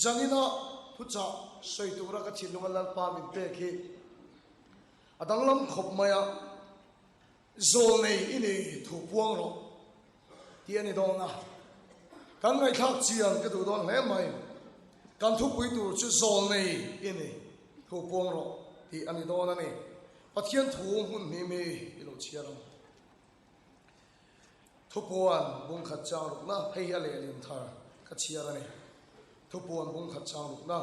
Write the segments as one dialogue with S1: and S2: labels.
S1: Zanina thuchah sawi tura ka thinlunga Lalpa min pek hi a danglam khawp mai a, Zawl nei i nei thu puang rawh tih a ni dawn a, kan ngaihthlak chian ka duh dawn hle mai. Kan thupui tur chu zawl nei i nei thu puang rawh tih a ni dawn a ni. Pathian thu hmun hnih mi i lo chhiar ang. Thupuan bungkhat chang rukna, hei hi a lehlin thar ka chhiar a ni. Thupuan bungkhat chang rukna.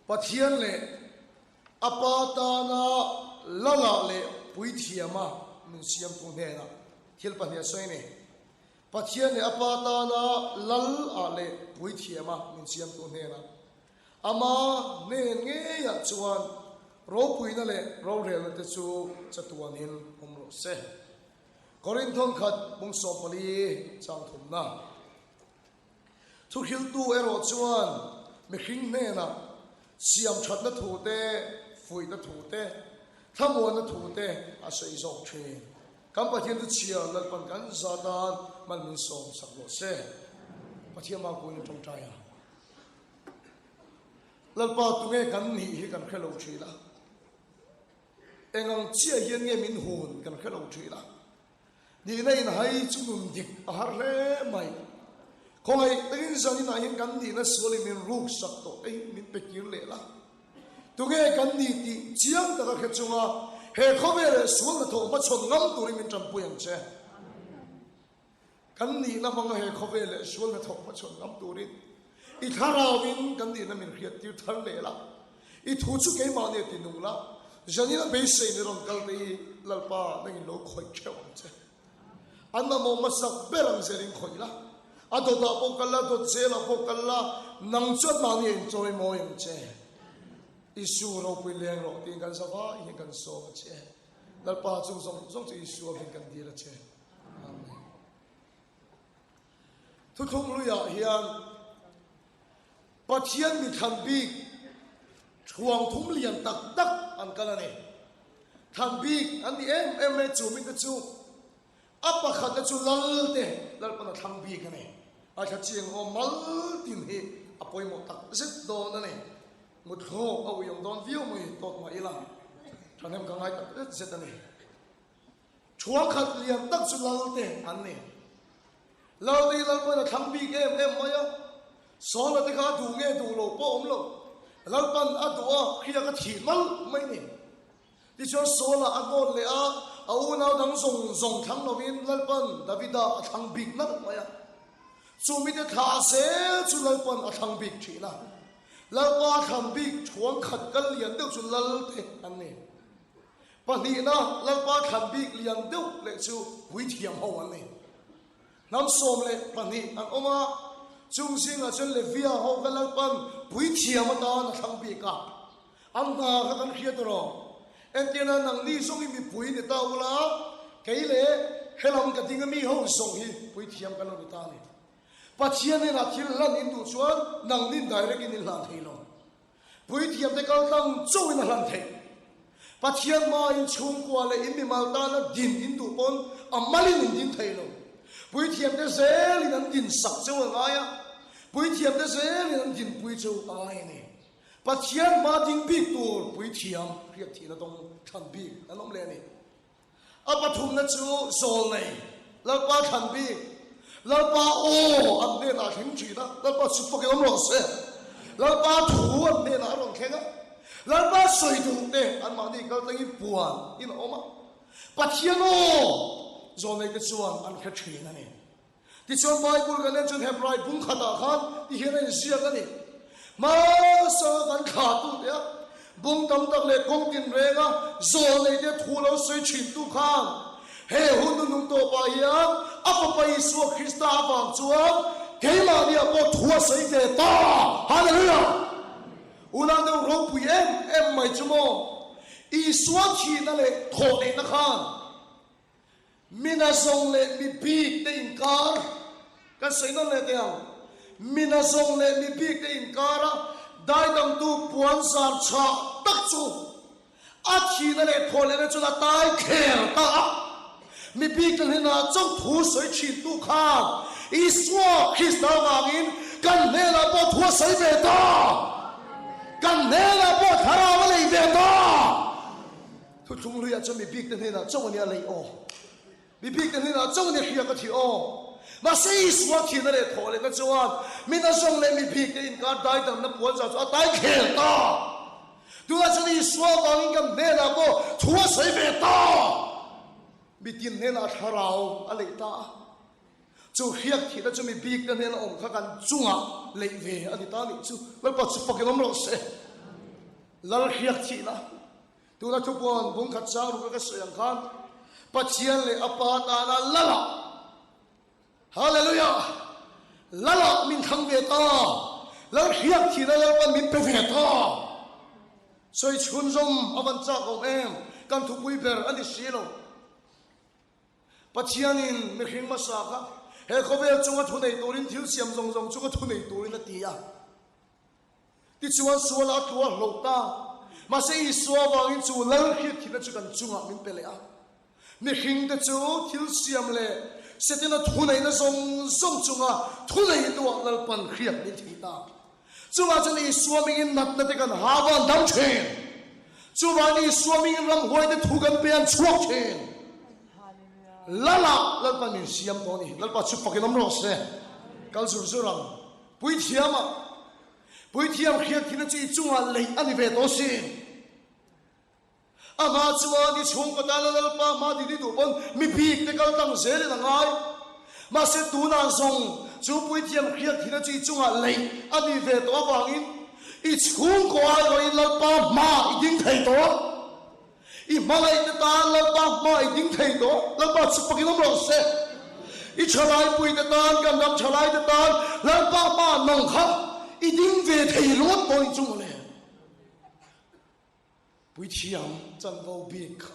S1: Pathian leh a Pa tana Lala leh Puithiama min siamtu hnenah thil pahnih a sawi a ni. Pathian leh a Pa tana Lal ah leh Puithiama min siamtu hnenah Ama hnen ngeiah chuan ropuina leh rorelna te chu chatuanin awm rawh se. Korinthon khat bung 14 chang thumna. Thuhriltu erawh chuan mihring hnenah siam thatna thu te, fuihna thu te, thlamuanna thu te a sawi zawk thin. Kan Pathian chu chhiar Lalpan kan za tan mal min sawm sak rawh se. Pathian hma kuin tawngtai a. Lalpa tunge kan nih hi kan hre lo thin a. Eng ang chiah hian nge min hun kan hre lo thin a. Nihna in hai chu nun dik a har hle mai. Khawngaih takin zaninah hian kan nihna sualin min ruk sak tawh te hi min pe kir leh la. Tunge kan ni tih chiang taka hre chunga he khawvel leh sual hnathawh hmachhawn ngam turin min tanpui ang che. Kan nihna hmanga he khawvel leh sual hnathawh hmachhawn ngam turin i thlarauin kan nihna min hriat tir thar leh la. I thu chu keimah nia ti nung la, Janina beisei ni rawn kal te hi Lalpa nangin lo khawih theuh ang che. An mamawh hmasak ber ang zelin khawih la, a dawtah pawh kal la, dawt zelah pawh kal la, nang chuan mahni a inchawi mawi ang che. Isu ropui leng rawh tiin kan za vai hian kan sawm a che. Lalpa chung zawng zawng chu Isua hming kan dil a che. Amen. Thuthlung hluiah hian Pathian mi thlan bik thuang thum lian tak tak an kal a ni. Thlan bik an ni em em mai chu mite chu a pakhatna chu lal te Lalpan a thlang bik a ni. A thla chiang aw mal tin hi a pawimawh tak zet dawn a ni. Muthlawk a uiawm dawn viau mai tawk mah ila thahnem ka ngai tak zet zet a ni. Thuang khat lian tak chu lal te an ni. Lal te hi lal pawhin a thlang bik em em mai a, Sawla te kha a duh nge duh lo pawh a awm lo. Lalpan a duh a, hriak a thih malh mai ni. Tichuan Sawla a hnawn leh a, a unau dang zawng zawng thlang lovin Lalpan Davida a thlang bik nalh mai a. Chu mite thla zel chu Lalpan a thlang bik thin a. Lalpa thlang bik thuang khat kal lian deuh chu lal te an ni. Pahnihna, Lalpa thlan bik lian deuh leh chu puithiam ho an ni. Hnam 12 an awm a, chung zingah chuan Levia ho kha Lalpan puithiam atan a thlang bik a. An hna kha kan hriat erawh. Entirna, nangni zawng hi mipui ni ta ula, kei leh helam ka ding ami ho zawng hi puithiam kan lo ni ta a ni. Pathian hnenah thil hlan in duh chuan nangnin direct in in hlan thei lo. Puithiamte kaltlang chauhin a hlan theih. Pathian hmain chhungkua leh in mimal tana din in duh pawn a malin in din thei lo. Puithiamte zelin an din sak cheu a ngai a, puithiamte zelin an dinpui cheu a ngai a ni. Pathian hma ding bik tur puithiam hriatthihna dawng thlan bik an awm leh a ni. A pathumna chu zawl nei, Lalpa thlan bik, Lalpa aw an hnenah a thleng thin a, Lalpa chu fakin awm rawh se. Lalpa thu an hnenah a rawn thleng a, Lalpa sawi duh te anmahni kal tlangin puan in a awm a, Pathian aw zawl nei te chuan an hre thin a ni. Tichuan Bible kan en chuan Hebrai bung khatah khan ti hian a inziak a ni, Hmasa kan thlahtute a, bung tam tak leh kawng tinrenga zawl neite thu lo sawi thintu khan he hun nunung tawpah hian a Fapa Isua Krista avang chuan keimahniah pawh thu a sawi ve ta. Hallelujah! Unau deuh ropui em em mai chu maw Isua thihna leh thawhneihna khan Mina zawng leh mi bik te inkar, kan sawi nawn leh teh ang, Mina zawng leh mi bik te inkara daidangtu puan zar chhah tak chu a thihna leh thaw lehna chuan a tai khel ta a. Mi bik te hnenah chauh thu sawi thintu khan Isua Krista avangin kan hnenah pawh thu a sawi ve ta. Kan hnenah pawh thlarau a lei ve ta. Thuthlung hluiah chuan mi bikte hnenah chauh a nia lei aw. Mi bikte hnenah chauh a nia hria ka thi aw. Mahse Isua thihna leh thawh lehna chuan mi nazawng leh mi bikte inkar daidamna puanzar chu a tai khel ta. Tunah chuan Isua avangin kan hnenah pawh thu a sawi ve ta. Mi tin hnenah thlarau a leih ta a. Chu hriak thihna chu mi bikte hnena awm kha kan chungah leih ve a ni ta nih chu. Lalpa chu fakin awm rawh se. Lal hriak thihna. Tuna thupuan bungkhat chang ruka ka sawi ang khan Pathian leh a Pa tana Lala, Hallelujah, Lala min thlang ve ta, Lal hriak thihna Lalpan min pe ve ta. Sawi chhunzawm a van chak awm em, kan thupui ber a ni si lo. Pathianin mihring hmasa kha he khawvel chunga thu nei turin thil siam zawng zawng chunga thu nei turin a ti a. Tichuan sual a tlu a hloh ta. Mahse Isua avangin chu lal hriatthihna chu kan chungah min pe leh a. Mihringte chu thil siam leh Setana thuneihna zawng zawng chunga thuneitu-ah Lalpan hriat min thei ta. Chuvah chuan Isua mingin natna te kan ha van dam thin. Chuvangin Isua mingin ramhuaite thu kan pe an chhuak thin. Lala Lalpan min siam tawh a ni. Lalpa chu fakin awm rawh se. Kal zur zur ang. Puithiama Puithiam hriatthina chu i chungah leih a ni ve tawh sin. Amah chuan i chhungkaw tana Lalpa hma din i duh pawn mi bik te kal tlang zelin a ngai. Mahse tunah zawng chu Puithiam hriatthina chu i chungah leih a ni ve tawh avangin i chhungkaw aiawhin Lalpa hma i ding thei tawh. I hmangaihte tan Lalpa hma i ding thei tawh, Lalpa chu fakin awm rawh se. I thalaipui te tan, kan ram thalaite tan Lalpa hma nang kha i ding ve thei ringawt pawh ni chu mawle. Puithiam chanvo bik kha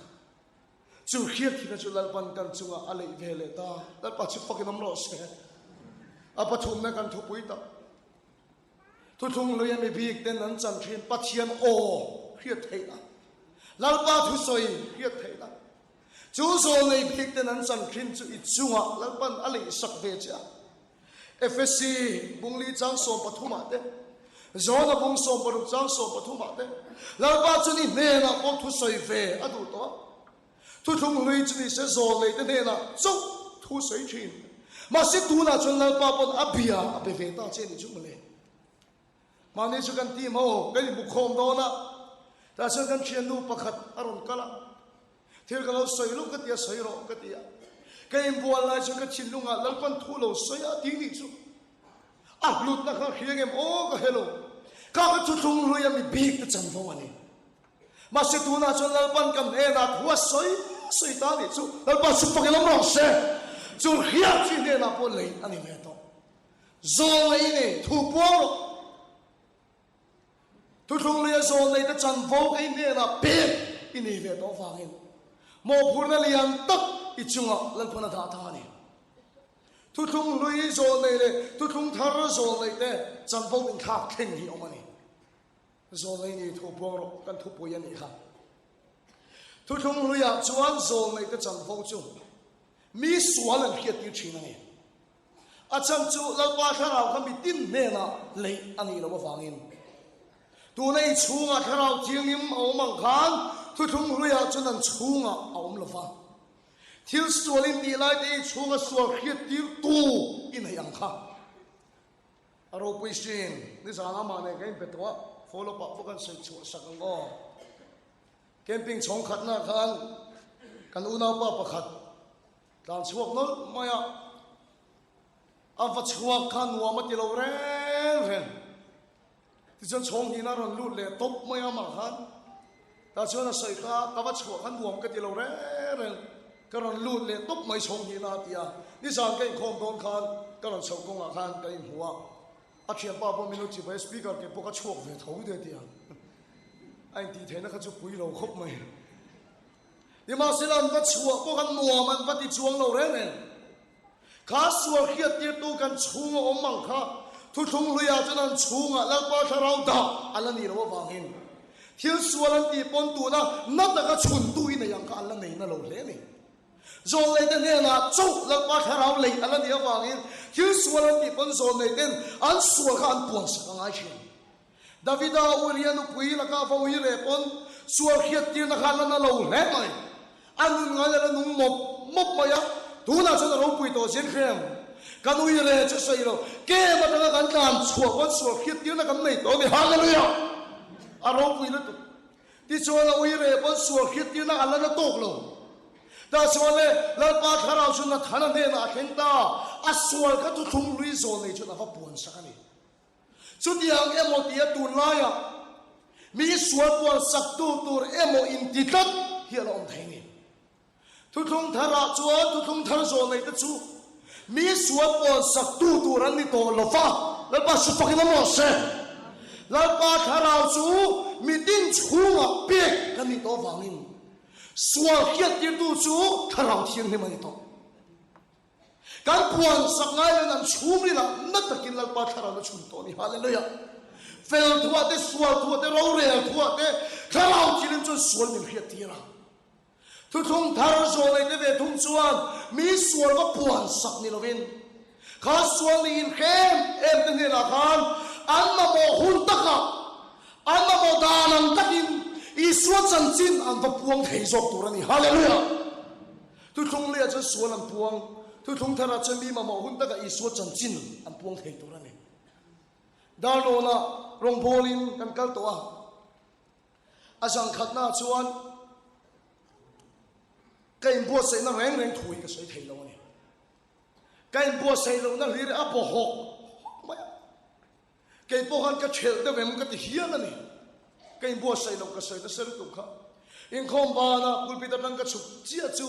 S1: chu hriatthihna chu Lalpan kan chungah a leih ve leh ta, Lalpa chu fakin awm rawh se. A pathumna kan thupui tak. Thuthlung lui a mi bik ten an chan thin Pathian aw hriat theihna, Lalpa thusawi hriat theihna, chu zawlnei bik ten an chan thin chu i chungah Lalpan a leihsak ve che a. Efesi bungli chang 13 ah te, Jona bung 60 chang 13 ah te, Lalpa chuan i hnenah pawh thusawi ve a duh tawh a. Thuthlung hlui chu nise zawlnei te hnenah chauh thu sawi thin. Mahse tunah chuan Lalpa pawn a bia a be ve ta che nih chu mawle. Mahni chu kan team ho kan inbu khawm dawn a, tah chuan kan thiannu pakhat a rawn kal a, thil ka lo sawi luh ka ti a, sawi rawh ka ti a. Ka inbual lai chuan ka thinlungah Lalpan thu lo sawi a ti nih chu. A hlutna kha hria ngem aw ka helo. Kha ka thuthlung hlui a mi bik te chanvo a ni. Mahse tunah chuan Lalpan kan hnenah thu a sawi sawi ta nih chu Lalpa chu fakin awm rawh se. Chu hriat chi hnenah pawh lei a ni ve tawh. Zawl nei i nei, thu puang rawh. Thuthlung luia zawl nei te chanvo kei hnenah pek i nei ve tawh avangin mawhphurhna lian tak i chungah Lalpan a dah ta a ni. Thuthlung hlui zawl nei leh thuthlung thar zawl nei te chanvo inthlak thleng hi awm a ni. Zawlnei ni thu puang rawh kan thupui a nih kha. Thuthlung hluiah chuan zawlneite chanvo chu mi sual an hriattir thin a ni. A chhan chu Lalpa thlarau kha mitin hnenah leih a nih loh avangin. Tuna i chhungah thlarau thianghlim a awm ang khan thuthlung hluiah chuan an chhungah a awm lo va. Thil sual in tih laite i chhunga sual hriattirtu i neih ang kha. A ropui sin, nizan amah nen kan inpe tawh a, follow up ah pawh kan sawi chhuah sak ang aw. Camping chhawng khatna khan kan unaupa pakhat tlan chhuak nawlh mai a, a va chhuak kha nuam a ti lo reng reng. Tichuan chhawng hnihna a rawn lut leh tawp mai a amah khan. Tah chuan a sawi kha, ka va chhuah kha nuam ka ti lo reng reng, ka rawn lut leh tawp mai chhawng hnihna a ti a. Nizan ka inkhawm dawn khan ka rawn chhoh kawngah khan ka inhmu a, a thianpa pawh min lo chibai a, speaker ke pawh ka chhuak ve tho te a ti a. A intih theihna kha chu pui lo khawp mai. Nimahsela an va chhuah pawh khan nuam an va ti chuang lo reng reng. Kha sual hriattirtu kan chhunga awm ang kha thuthlung hluiah chuan an chhungah Lalpa thlarau dah a la nih loh avangin thil sual an tih pawn tuna na taka chhuntu i nei ang kha an la nei na lo hle a ni. Zawlneite hnenah chauh Lalpa thlarau lei a la nih avangin thil sual an tih pawn zawlneiten an sual kha an puansak a ngai thin. Davida Uria nupui lakah va ui reh pawn sual hriattirna kha a la na lo hle mai. A nun ngai a la nung mawp mawp mai a, tunah chuan a ropui tawh zir hrem. Kan ui reh chu sawi lo, kem atanga kan tlan chhuah pawn sual hriattirna kan nei tawh a ni. Hallelujah! A ropui lutuk. Tichuan a ui reh pawn sual hriattirna a la na tawk lo. Tah chuan le, Lalpa thlarau chu Nathana hnenah a thleng ta, a sual kha thuthlung hlui zawn nei chuan a va puan sak a ni. Chutiang emaw tia tunlaiah mi sual puan saktu tur emaw inti tlat hi a la awm thei a ni. Thuthlung tharah chuan thuthlung thar zawn neite chu mi sual puan saktu tur an ni tawh lo va, Lalpa su fakin awm rawh se. Lalpa thlarau chu mitin chhungah pek kan nih tawh avangin sual hriattirtu chu thlarau thianghlim a ni tawh. Kan puan sak ngai loin an chhumrilah na takin Lalpa thlarau na chhun tawh a ni. Hallelujah! Fel thuah te, sual thuah te, rorel thuah te thlarau thianghlim chuan sual min hriattir a. Thuthlung thar zawh neite ve thung chuan mi sual va puan sak ni lovin, kha sual nih inhrem em te hnenah khan an mamawh hun takah, an mamawh dan ang takin Isua chanchin an va puang thei zawk tur a ni. Hallelujah! Thuthlung leiah chuan sual an puang, thuthlung tharah chuan mi mamawh hun takah Isua chanchin an puang thei tur a ni. Darlawnah rawngbawlin kan kal tawh a. A zangkhatnaah chuan ka inbuatsaihna reng reng thu hi ka sawi thei lo a ni. Ka inbuatsaih lohna hlir a baw hawk hawk mai a. Kei pawh khan ka ṭhelh deuh em ka ti hial a ni. Ka inbuatsaih loh ka sawi nasa lutuk kha. Inkhawm bana pulpit atang ka chhuk chiah chu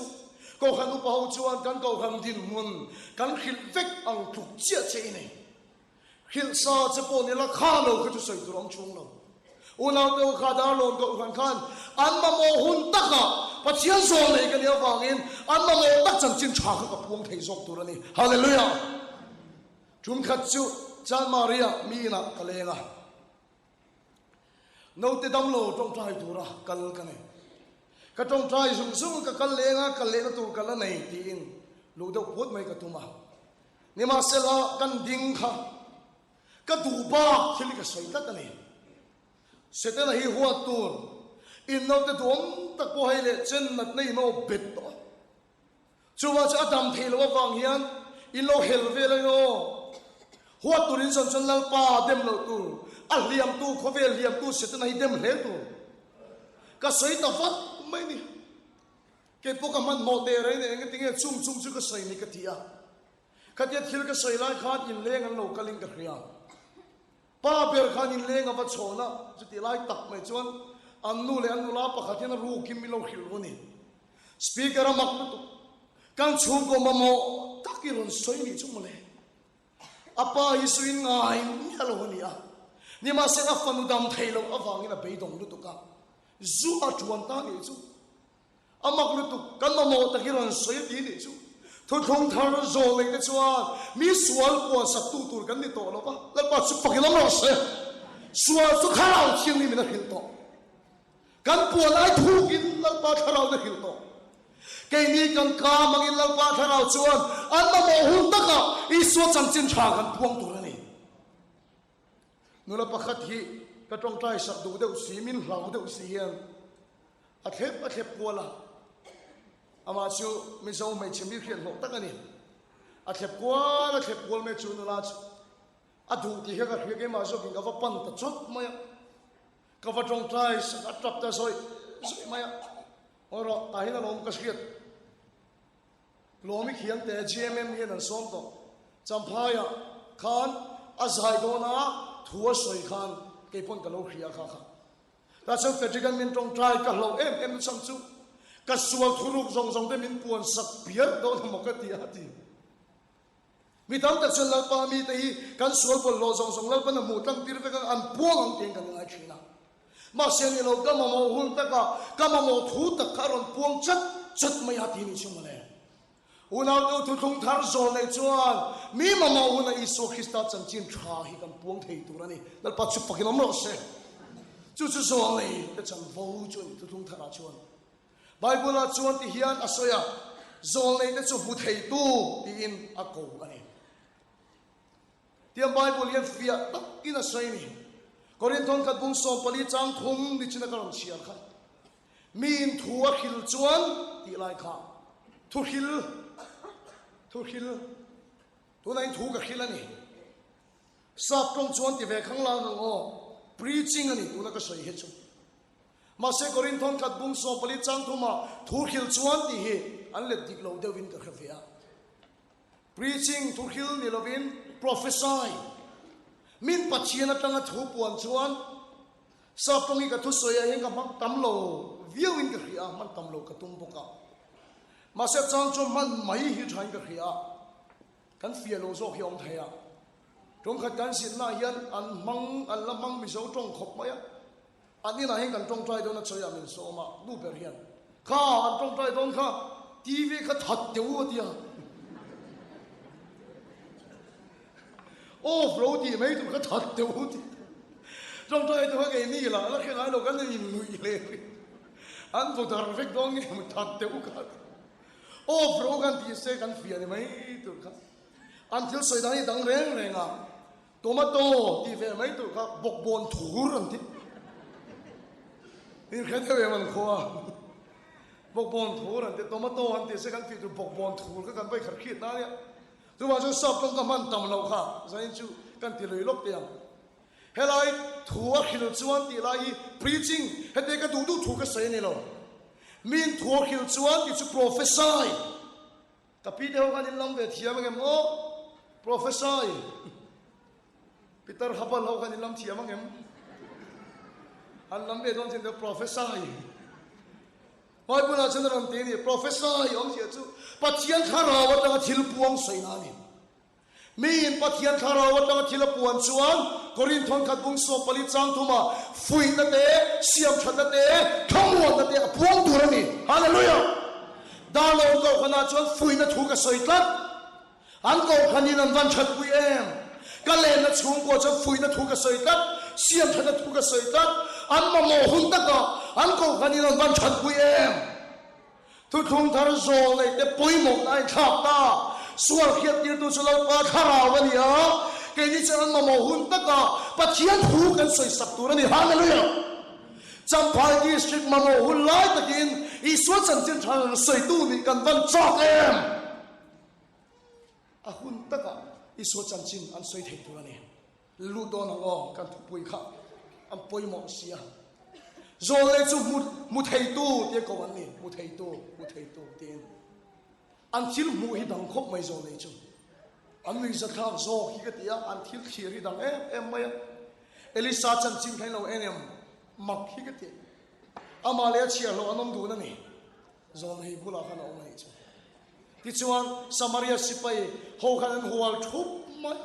S1: Kohhran upa ho chuan kan Kohhran dinhmun kan hrilh vek ang tluk chiah che i nei. Hrilh sa che pawh ni la kha lo kha chu sawi tur awm chung lo. Unaute u kha Darlawn Kohhran khan an mamawh hun takah Pathian zawl nei ka nih avangin an mamawh tak chanchin tha kha ka puang thei zawk tur a ni. Hallelujah! Tum khat chu Chanmaria mi inah ka leng a. Naute damlo tawngtai tura kal ka nei. Ka tawngtai zung zung ka kal leng a, kal lehna tur ka la nei tiin luh deuh phut mai ka tum a. Nimahsela kan ding kha ka duh bak thil hi ka sawi tlat a ni. Setana hi huat tur in naute duhawm tak pawh hei leh chen natna in aw bet tawh a. Chuvang chu a dam theih loh avang hian in lo hel vel a ni aw. Huat tur in zawn chuan Lalpa dem loh tur, a hliamtu khawvel hliamtu Setana hi dem hle tur. Ka sawi ta vat mai ni. Kei pawh ka hmanhmawh teh reng nen engati nge chung chung chu ka sawi ni ka ti a. Khatia thil ka sawi lai khan inleng an lo kalin ka hria. Pa ber khan inleng a va chhawn a, chutih lai tak mai chuan an nu leh an nula pakhat hian a rukim min lo hrilh ru a ni. Speaker a mak lutuk. Kan chhungkaw mamawh tak i rawn sawi nih chu mawle. A pa hi suin ngai miah lo a ni a, nimahse a fanu dam thei loh avangin a beidawng lutuk a, zu a tuan ta nih chu. A mak lutuk, kan mamawh tak hi rawn sawi a ti nih chu. Thuthlung thar zawl neih te chuan mi sual puan saktu tur kan ni tawh lo va, Lalpa chu fakin awm rawh se. Sual chu thlarau thianghlim in a hrilh tawh. Kan puan ai thukin Lalpa thlarau in a hrilh tawh. Keini kan ka hmangin Lalpa thlarau chuan an mamawh hun takah Isua chanchin tha kan puang tur a ni. Nula pakhat hi ka tawngtai sak duh deuh si, min hlau deuh si hian a thlep a thlep kual a. Amah chu Mizo hmeichhe mi hriat hlawh tak a ni. A thlep kual a thlep kual mai chu nula chu a duh tih kha ka hria keimah zawkin ka va pan ta chawt mai a. Ka va tawngtai sak a tap ta zawih zawih mai a. Aw rawh, tah hian alawm ka hriat. Lawmi khiangte GMM hian an sawm tawh. Champhaiah khan a zai dawn a, thu a sawi khan kei pawn ka lo hria kha kha. Tah chuan Frederick-a'n min tawngtai ka hlauh em em chhan chu ka sual thuruk zawng zawng te min puan sak piar dawn emaw ka ti a ti. Mi tam tak chuan Lalpa mite hi kan sual bawlhhlawh zawng zawng Lalpan a hmuh tlang tir vek ang, an puang ang tiin kan ngai thin a. Mahse ni lo, ka mamawh hun takah ka mamawh thu tak kha a rawn puang chat chat mai a ti ni chu mawle. Unaute thuthlung thar zawl nei chuan mi mamawh huna Isua Krista chanchin tha hi kan puang thei tur a ni. Lalpa chu fakin awm rawh se. Chu chu zawl nei te chanvo chu a ni thuthlung tharah chuan. Bible-ah chuan ti hian a sawi a. Zawlneite chu hmu theitu tiin a ko a ni. Tiang Bible hian fiah takin a sawi a ni. Korinthon khat bung 14 chang thum ni chin a ka rawn chhiar kha. Miin thu a hril chuan tih lai kha thu hril, thu hril, tunah in thu ka hril a ni. Sap tawng chuan ti ve khang lang ang aw, preaching a ni tuna ka sawi hi chu. Mahse Korinthon khat bung 14 chang thuma thu hril chuan tih hi an let dik lo deuhin ka hre ve a. Preaching thu hril ni lovin prophesy, min Pathian atanga thu puan chuan Sap tawng hi ka thusawi ah hian ka hmang tam lo viau in ka hria a, hman tam lo ka tum bawk a. Mahse a chang chuan hman mai hi tha in ka hria a, kan fiah lo zawk hi a awm thei a. Tawngkhat kan zirna ah hian an hmang, an la hmang Mizo tawng khawp mai a. An inah hian kan tawngtai dawn a chawi ah min sawm a, nu ber hian, Kha, an tawngtai dawn kha, TV kha that teh u a ti a. Off lo tih mai tur kha that teh u tih. Tawngtai te kha kei ni lah la hre ngai lo kan in nuih hle hle. An vaw dar vek dawn nge maw that teh u kha. Off lo kan tih se kan fiah ni mai tur kha. An thil sawi dan hi dang reng reng a. Tomato tih ve mai tur kha bawkbawn thur an ti. In hre deuh em an khua. Bawkbawn thur an ti, tomato an ti se kan tih tur bawkbawn thur kha kan vai khat hriat na ania. Chuvang chuan sap tawng ka hman tam loh kha zanin chu kan ti lui lawk teh ang. Helai thu a hril chuan tih lai hi preaching hete ka duh duh thu ka sawi a ni lo. Min thu a hril chuan tih chu prophesy. Ka pi te ho khan in lam ve thiam angem aw? Prophesy. Pitar Habal ho khan in lam thiam angem? An lam ve dawn chin te prophesy. Bible ah chuan a rawn ti a ni, prophesy awmzia chu Pathian thlarau atanga thil puang sawina a ni. Miin Pathian thlarau atanga thil a puan chuan Korinth thawnkhat bung 14 chang thuma fuihna te, siamthatna te, thlamuanna te a puang tur a ni. Hallelujah! Darlawn kohhranah chuan fuihna thu ka sawi tlat. An kohhranin an van thatpui em? Ka lenna chhungkua chuan fuihna thu ka sawi tlat, siamthatna thu ka sawi tlat. An mamawh hun takah an kohhranin an van thatpui em? Thuthlung thar zawl neih te pawimawhna a inthlak ta. Sual hriattirtu chu Lalpa thlarau a ni a, keini chuan an mamawh hun takah Pathian thu kan sawi sak tur a ni. Hallelujah! Champhai District mamawh hun lai takin Isua chanchin tha sawitu nih kan van chak em? A hun takah Isua chanchin an sawi thei tur a ni. Lut dawn ang aw, kan thupui kha an pawimawh si a. Zawlnei chu hmu hmu theitu tia ko an ni, hmu theitu, hmu theitu tiin. An thil hmuh hi dang khawp mai zawlnei chu. An nuihzathlak zawk hi ka ti a, an thil thlir hi dang em em mai a. Elisa chanchin kha in lo en em? Mak hi ka ti. Amah leh a chhiahhlawh an awm dun a ni. Zawlnei bulah khan a awm a nih chu. Tichuan, Samaria sipai ho khan an hual thup mai.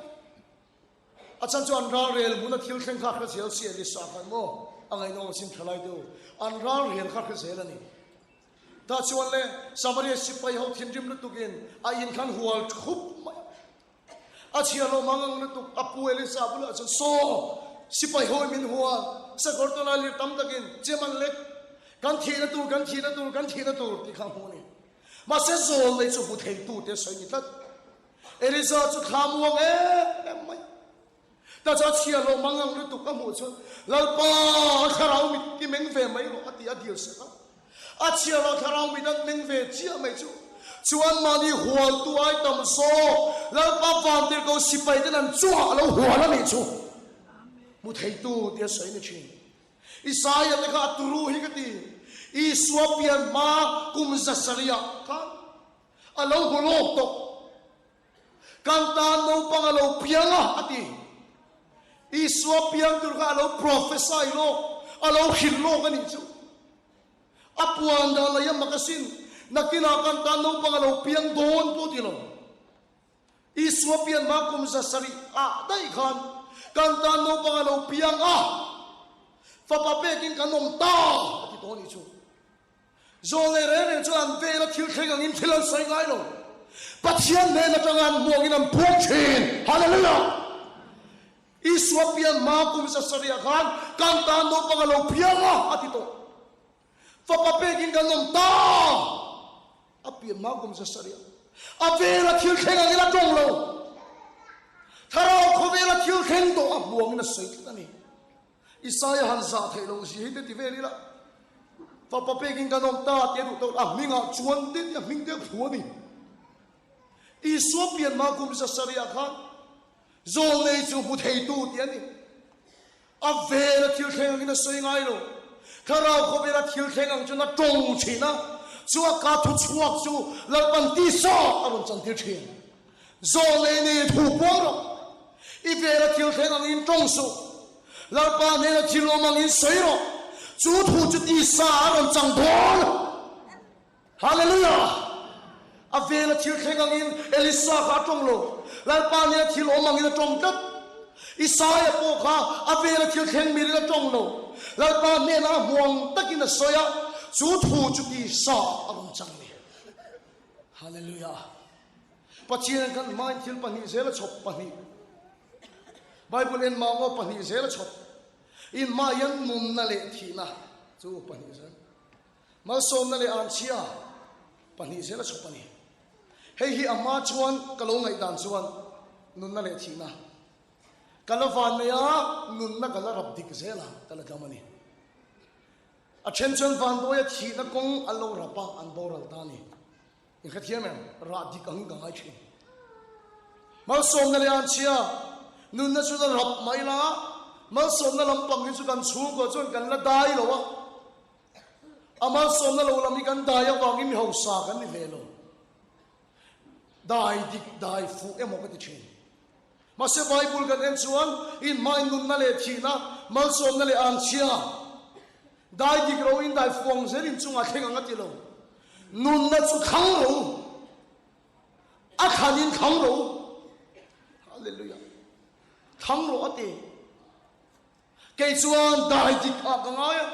S1: A chhan chu an ral rel hmuna thil thleng kha a hre zel si Elisa khan maw a ngaihnawm asin tha lai deuh. An ral rel kha hre zel a ni. Tah chuan le Samaria sipai ho thinrim lutukin a in khan hual thup mai a. A chhia lo mang ang lutuk a pu Elisa bulah chuan saw sipai ho in min hual sakawr tawlai lir tam takin chem an lek kan thihna tur kan thihna tur kan thihna tur tih kha a hmu a ni. Mahse zawl nei chu hmu theitu te sawi ni tlat. Elisa chu thla muang em em mai. Ta chu a chhia lo mang ang lutuk a hmuh chuan, Lalpa, a thlarau mit i meng ve mai rawh a ti a dil sak a. A chhia lo thlarau mit an meng ve chiah mai chu chuan mahni hualtu ai tam zawk Lalpa vantirhko sipai ten an chungah a lo hual a nih chu. Hmu theitu tia sawi ni thin. Isaia te kha a turu hi ka ti. Isua pian hma kum 700 ah khan A lo hmu lawk tawh. Kan tan naupang a lo piang a, a ti. Isua piang tur kha a lo prophesy lawk, a lo hrilh lawk a nih chu. A puan dan lei a mak asin, nakinah kan tan naupang a lo piang dawn pawh ti lo. Isua pian hma kum 700 ah daih khan kan tan naupang a lo piang a, fapa pekin kan awm ta, a ti tawh a nih chu. Zawlnei reng reng chuan an vela thil thleng angin thil an sawi ngai lo. Pathian hnen atanga an hmuh angin an puang thin. Hallelujah! Isua pian hma kum 700 khan kan tan naupang a lo piang a, a ti tawh. Fapa pekin kan awm ta! A pian hma kum zasarih a. A vela thil thleng angin a tawng lo. Thlarau khawvela thil thleng tawh a hmu angin a sawi tlat a ni. Isaia han zah theih loh zia hi te ti vel ila, Fapa pekin kan awm ta tih a duh tawh a hmingah chuan te tih a hming te a phu a ni. Isua pian hma kum zasarih ah khan Zawlnei chu hmu theitu tih a ni. A vela thil thleng angin a sawi ngai lo. Thlarau khawvela thil thleng ang chuan a tawng thin a, chu a ka thu chhuak chu Lalpan tisa a rawn chantir thin. Zawlnei nei thu puang rawh. I vela thil thleng angin tawng suh. Lalpa hnena thil awm angin sawi rawh. Chu thu chu tisa a rawn chang dawn. Hallelujah! A vela thil thleng angin Elisa kha a tawng lo. Lalpa hnena thil awm angin a tawng tlat. Isaia pawh kha a vela thil thleng mirin a tawng lo. Lalpa hnena a hmuang takin a sawi a, chu thu chu tisa a rawn chang a ni. Hallelujah! Pathian kan hmain thil pahnih zel a chhawp pahnih. Bible en mah ngaw pahnih zel a chhawp. In hmah hian nunna leh thihna chu pahnih zel. Malsawmna leh anchhia pahnih zel a chhawp a ni. Hei hi a hma chuan ka lo ngaihdan chuan nunna leh thihna ka la van nei a, nunna ka la rap dik zel a, ka la dam a ni. A then chuan vanduaia thihna kawng an lo rap a, an boral ta a ni. In hrethiam em? Rah dik angin ka ngai thin. Malsawmna leh anchhia nunna chu la rap mai la, malsawmna lampang hi chu kan chhungkaw chuan kan la dai lo a. A malsawmna lo lam hi kan dai avangin mi hausa kan ni ve lo. Dai dik dai fuh emaw ka ti thin. Mahse Bible kan en chuan inhmain nunna leh thihna, malsawmna leh anchhia, dai dik ro in dai fuh ang zel in chungah thleng ang a ti lo. Nunna chu thlang ro. A thlan in thlang ro. Hallelujah. Thlang ro a ti. Kei chuan dai dik ah ka ngai a,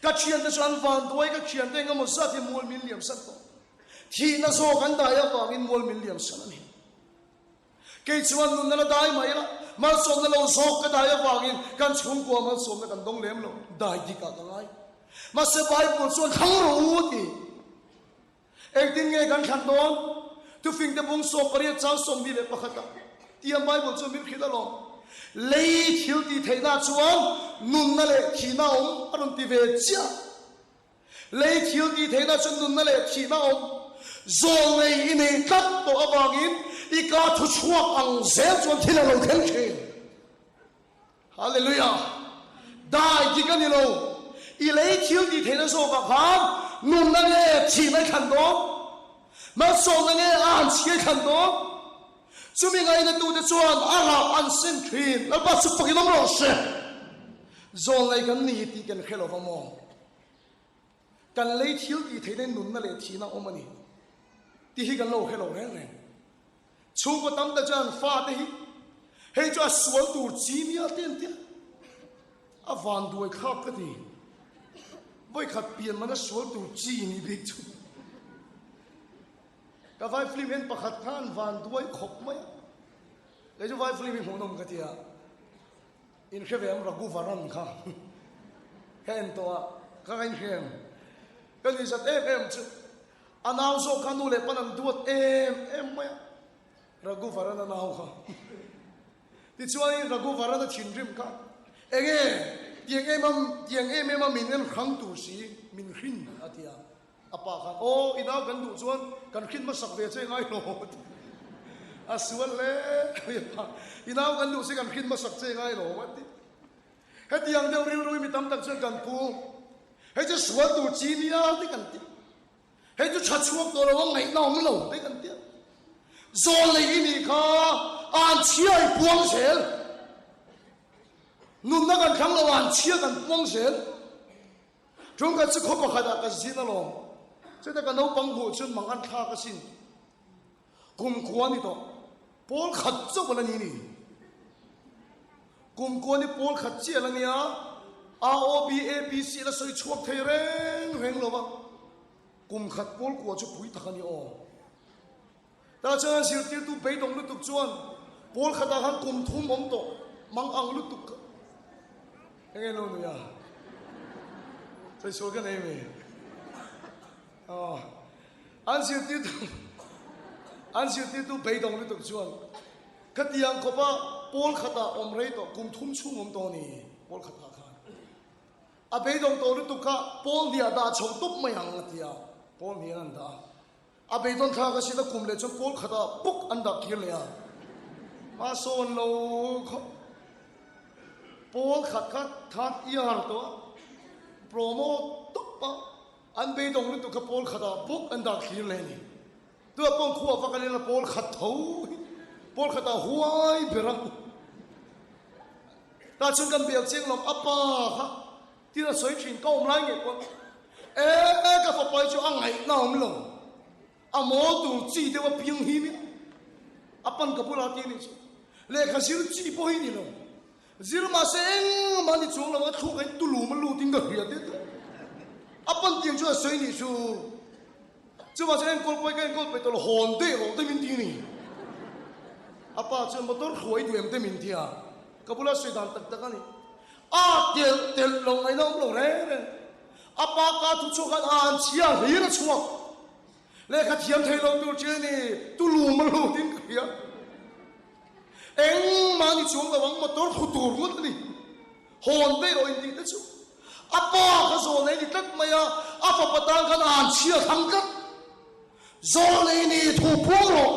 S1: ka thiante chu an vanduai, ka thiante eng emaw zat hi mual min liam san tawh. Thihna zawk an dai avangin mual min liam san a ni. Kei chuan nunna la dai mai la, malsawmna lo zawk ka dai avangin kan chhungkua malsawmna kan dawng lem lo, dai dik ah ka ngai. Mahse Bible chuan thlang rawh u a ti. Engtin nge kan thlan dawn? Tufingte bung 18 chang 21 ah tiang Bible chuan min hrilh alawm. Lei thil tih theihna chuan nunna leh thihna a awm a rawn ti ve chiah. Lei thil tih theihna chuan nunna leh thihna a awm. Zawlnei i nei tlat tawh avangin i ka thu chhuak ang zel chuan thil a lo thleng thin. Hallelujah! Dai dik a ni lo. I lei thil tih theihna zawkah khan nunna nge thihna i thlan dawn? Malsawmna nge a han chhia i thlan dawn? Chumi ngainatute chuan a rah an sen thin. Lalpa chu fakin awm rawh se. Zawlnei kan ni tih kan hre lo va maw? Kan lei thil tih theihna in nunna leh thihna a awm a ni tih hi kan lo hre lo reng reng. Chhungkaw tam tak chuan fate hi hei chu a sual tur chi nia te an tia. A van duai thlak ka ti. Vawikhat pian mana sual tur chi ni bik chu. Ka vai film en pakhat kha an van duai khawp mai a. Kei chu vai film hi hmuhnawm ka tia. In hre ve ang Raghuvaran kha. Ka en tawh a, ka ngaihre em. Ka nuihzat em em chu. A nau zawk kha nu leh pan an duat em em mai a, Raghuvaran a nau kha. Tichuanin Raghuvaran a thinrim kha, Enge, tiang em a, tiang em em a min en hrang tur si, min hrin, a ti a. A pa khan, Aw, i nau kan duh chuan kan hrin hmasak ve che ngai lo, a ti. A sual hle mai a pa, I nau kan duh si kan hrin hmasak che ngai lo, a ti. Hetiang deuh rilru hi mi tam tak chuan kan pu. Hei chu sual tur chi nia te kan ti. Hei chu tha chhuak tawh lo a ngaihna awm lo te kan ti. Zawl nei i nih kha an chhia i puang zel. Nunna kan thlang lo an chhia kan puang zel. Ṭawngkhat chu khaw pakhatah ka zin alawm. Chutah ka naupang hmuh chuan mang an thlak asin. Kum khua ni tawh. Pawl khat chauh a la ni ni. Kum khua ni pawl khat chiah a la nia. A O B A B C a la sawi chhuak thei reng reng lo va. Kum khat pawl kua chu pui tak a ni aw. Tah chuan zirtirtu beidawng lutuk chuan pawl khatah khan kum thum awm tawh mang ang lutuk kha. Enge lo nuia? Sawi sual ka nei mi? Aw. An zirtirtu an zirtirtu beidawng lutuk chuan khatiang khawpa pawl khatah awm rei tawh kum thum chhung awm tawh a ni pawl khatah khan. A beidawng tawh lutuk kha pawl hniah dah chho tawp mai ang a ti a, pawl hnian an dah a. A beidawn thlak a sin a kum leh chuan pawl khatah bawk an dah kir leh a, a sawn lo khawp. Pawl khat kha third year tawh a, promote tawp a, an beidawng lutuk kha pawl khatah bawk an dah kir leh a ni. Tunah pawh khuaa va kal ila pawl khat tho hi pawl khatah huai ber a. Tah chuan kan bel chiang lo, a pa kha thil a sawi thin, ka awm lai ngei pawn e ka fapa hi chu a ngaihna awm lo, a mawl tur chi deuh a piang hi nia, a pan ka bulah ti a nih chu, lehkha zir chi pawh hi ni lo, zir mahse engmah ni chuang lo a thluk a in tulum a lut in ka hria te te, a pan tiang chuan a sawi nih chu. Chuvang chuan enkawl pawi ka enkawl peih tawh lo, hawn daih rawh te min ti ni. A pa chuan motor hruai duh em te min ti a, ka bula sawi dan tak tak a ni. A telh telh lo ngaihna awm lo reng reng. A pa ka thu chhuak khan a an chhia hlir a chhuak. Lehkha thiam thei lo tur chi a ni, tulum a lut in ka hria. Engmah ni chuang lo ang motor hru tur ngawt a ni. Hawn daih rawh intih te chu a pa kha zawl nei ni tlat mai a, a fapa tan khan an chhia thlang tlat. Zawl nei ni thu puang rawh.